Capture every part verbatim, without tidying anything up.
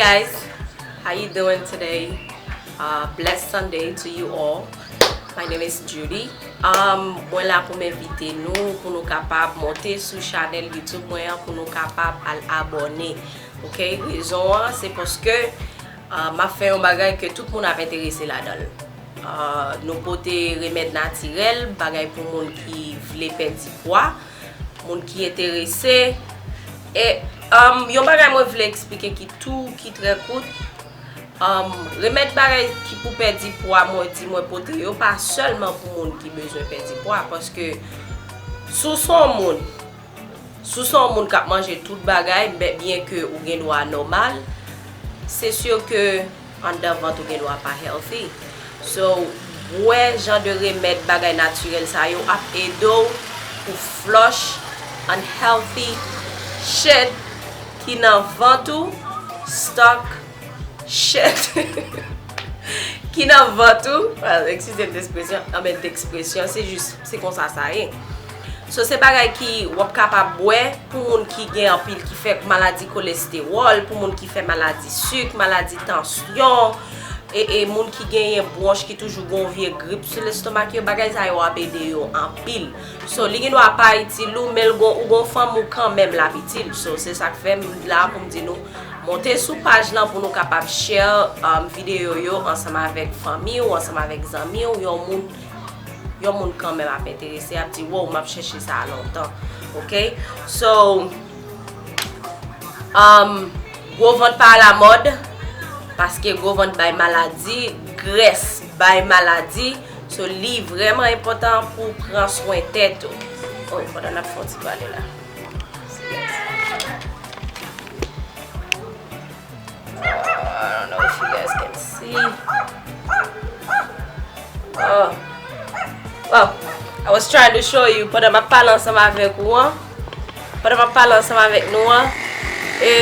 Guys, how you doing today? Uh, blessed Sunday to you all. My name is Judy. Um, mwen la pou m envite nou pou nou kapab monte sou chanèl YouTube mwen an, pou nou kapab al abòne. Ok, rezon an se paske uh, m ap fè yon bagay ke tout moun ap enterese ladan l. Uh, nou pote remèd natirèl, bagay pou moun ki vle pèdi pwa, moun ki enterese. E um, yon bagay mwen vle eksplike ki tou, ki trè kout. Um, remèd bagay ki pou pèdi pwa, mwen di mwen pote yo, pa sèlman pou moun ki bezwen pèdi pwa, paske si w se yon moun, si w se yon moun k ap manje tout bagay, byen ke ou gen dwa nòmal, se si ke anndan vant ou gen dwa pa healthy. So, bwè jan de remèd bagay natirèl sa yo ap ede w pou flush unhealthy shit ki nan vant ou, stock shit ki nan vant ou. Well, excusez l'expression, anben, d'expression, se jis, se konsa sa ye. So, se bagay ki w ap kapab bwè pou moun ki gen anpil, ki fè maladi kolestewòl, pou moun ki fè maladi sik, maladi tansyon, e, e moun ki genyen bwonch ki toujou gon vye grip sou lestomak yo, bagay sa yo ap ede yo anpil. So, li gen dwa pa itil ou, men l gon, ou gon fanmi ou kanmenm l ap itil. So, se sa k fè m la pou m di nou, monte sou paj lan pou nou kapab share um, videyo yo ansanm avèk fanmi w, ansanm avèk zanmi w, yon moun yon moun kanmenm ap enterese, ap di, wow, m ap chèche sa a lontan. Ok? So, um, gwo vant pa alamòd, paske gwo vant bay maladi, grès bay maladi. So, li vrèman enpòtan pou w pran swen tèt ou. Oh, pandan n ap fè yon ti pale la. Uh, I don't know if you guys can see. Oh. Well, I was trying to show you, pandan m ap pale ansanm avèk ou an, pandan m ap pale ansanm avèk nou an, e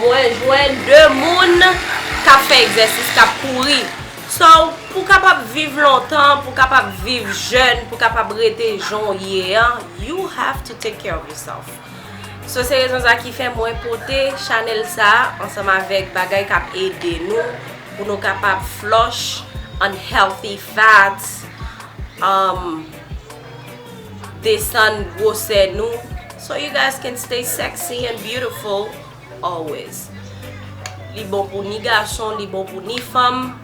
mwen jwenn de moun k ap fè egzèsis, k ap kouri. So, pou kapab viv lontan, pou kapab viv jèn, pou kapab rete jan w ye an, you have to take care of yourself. So, se rezon sa ki fè mwen pote chanèl sa a ansanm avèk bagay k ap ede nou pou nou kapab flush unhealthy fats, um, desann gwosè nou. So you guys can stay sexy and beautiful always. Li bon pou ni gason, li bon pou ni fanm.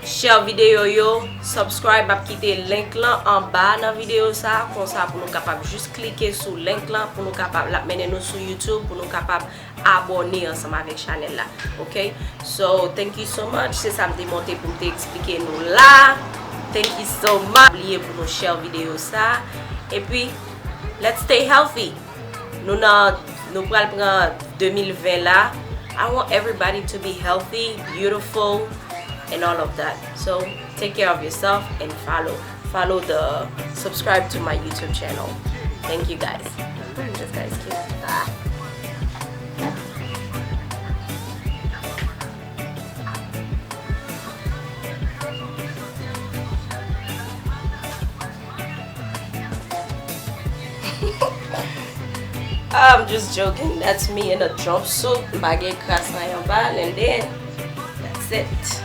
Share videyo yo, subscribe, m ap kite link lan anba nan videyo sa, konsa pou nou kapab jis klike sou link lan, pou nou kapab, l ap mennen nou sou YouTube, pou nou kapab abòne ansanm avèk chanèl la. Ok? So, thank you so much. Se sa m te monte pou m te eksplike nou la. Thank you so much. Pa bliye pou nou share videyo sa. Epi, let's stay healthy. Nou nan, nou pral pran de mil ven la. I want everybody to be healthy, beautiful, and all of that. So take care of yourself and follow, follow the, subscribe to my YouTube channel. Thank you guys. This guy is cute. Ah. I'm just joking. That's me in a jumpsuit. M pa gen kras anyen anba l, and then that's it.